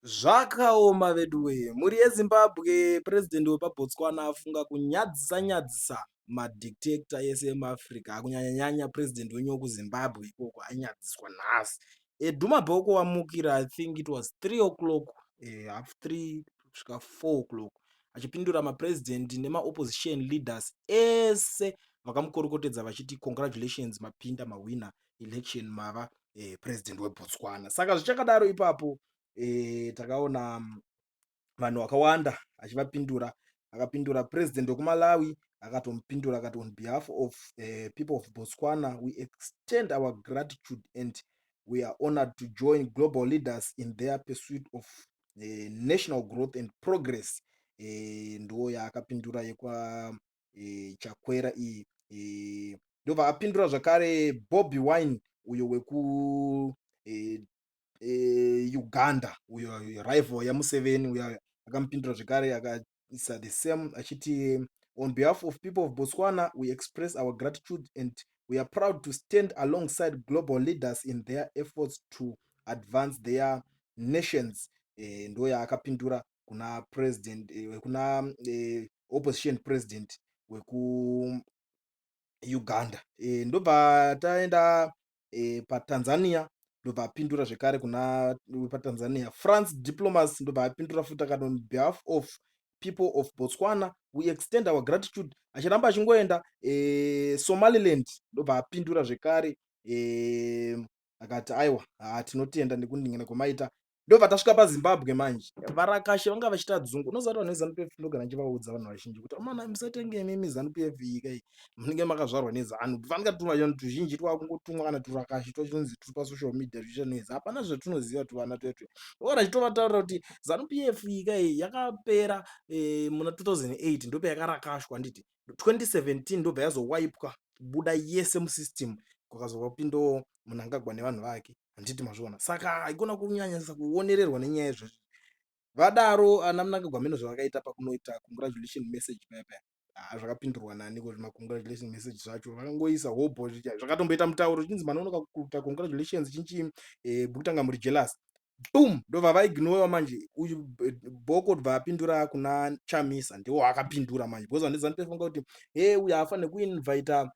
Zvakaoma veduwe. Mhuri yeZimbabwe, president wepaBotswana afunga kunyadzisa nyadzisa madictator ese emuAfrica, kunyanya nyanya president wenyu wekuZimbabwe ikoko anyadziswa nhasi. Duma Boko wamukira, I think it was 3 o'clock, half 3 kusvika 4 o'clock, achipindura mapresident nemaopposition leaders ese vakamukorokotedza vachiti congratulations, mapinda, mawina election, mava president weBotswana. Saka zvichakadaro ipapo, takaona vanhu vakawanda achivapindura. Akapindura president wekuMalawi, akatomupindura akati, "On behalf of people of Botswana, we extend our gratitude and we are honored to join global leaders in their pursuit of national growth and progress." Ndo yaakapindura yekwa Chakwera iyi. Ndobva apindura zvakare Bobi Wine, uyo weku Uganda, uyo rival yaMuseveni uyo. Akamupindura zvekare akaisa the same achiti, "On behalf of people of Botswana, we express our gratitude and we are proud to stand alongside global leaders in their efforts to advance their nations." Ndo yaakapindura kuna president, kuna opposition president weku Uganda. Ndobva taenda paTanzania. Ndobva apindura zvekare kuna paTanzania France Diplomas. Ndobva apindura futi akati, "On behalf of people of Botswana, we extend our gratitude." Achiramba achingoenda, Somaliland, ndobva apindura zvekare akati, "Aiwa, tinotenda nekundingana kwamaita." Ndobva tasvika paZimbabwe manje. Varakashe vanga vachiita dzungu. Unoziva kuti vanhu veZANU PF, ndogara ndichivaudza vanhu vazhinji kuti amana, musatenge imimi ZANU PF iyi kai, munenge makazvarwa neZANU. Fanika tuvanhu tuzhinji twakungotumwa kana turakashi twachinonzi turi pasocial media tuchiita noise, hapana zvatinoziva tuvana twetwe. Ndogara ndichitovataurira kuti ZANU PF iyi kai yakapera muna 2008, ndopayakarakashwa, handiti? 2017 ndobva yazowaipwa kubuda yese musystem, kwakazopindawo Mnangagwa nevanhu vake, handiti mazviona? Saka haikona kunyanyisa kuonererwa nenyaya izvozvo. Vadaro ana Mnangagwa mheno zvavakaita pakunoita congratulation message paya paya. Zvakapindurwa nani kuti macongratulation message zvacho vakangoisa hobho, zvakatomboita mutauro zvichinzi manonoka kuita congratulations chinchi, kutanga muri jealous, boom, ndobva vaignorewa manje. Uyu Boko bva apindura kuna Chamisa, ndiwo akapindura manje, because vanhu veZANU PF vanga kuti he, uyu haafaniri kuinvita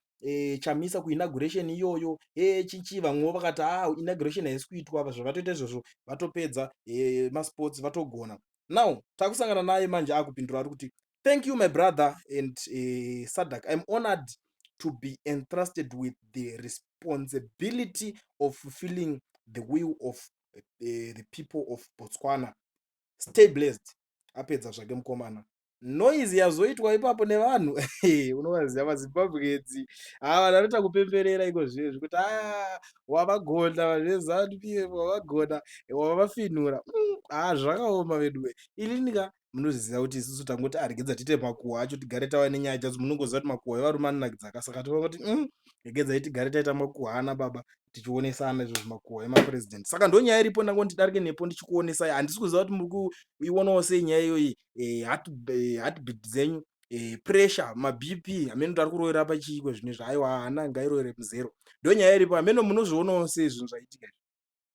Chamisa kuinauguration iyoyo, he, chichi. Vamwewo vakati ha, inauguration haisi kuitwa. Zvavatoita izvozvo, vatopedza masports, vatogona. Now takusangana naye manje akupindura, ari kuti, "Thank you, my brother and SADC. I'm honored to be entrusted with the responsibility of fulfilling the will of the people of Botswana. Stay blessed." Apedza zvake mukomana. Noise yazoitwa ipapo nevanhu, unovaziva maZimbabweans, ha, vanhu vanoita kupemberera iko zvezvi kuti a, wavagona vanhu veZANU PF, wavagona, wavafinhura. Ha, zvakaoma veduwe. Ilinika munozviziva kuti isusu tangoti aregedza tiite makuhwa acho, tigare tava nenyaya dzadzo. Munongoziva kuti makuhwa evarume anonakidza ka. Saka tova kuti regedzai tigare taita makuhwa ana baba, tichionesana izvozvo makuhwa emapurezidendi. Saka ndo nyaya iripo, ndangoti ndidarike nepo ndichikuonesai. Handisi kuziva kuti muri kuionawo sei nyaya iyoyi. Heartbeat dzenyu, pressure, maBP, hameno kuti ari kurovera pachiiko zvinezvi. Aiwa, hana ngairovere muzero. Ndo nyaya iripo, hameno munozvionawo sei zvinhu zvaitika izvi.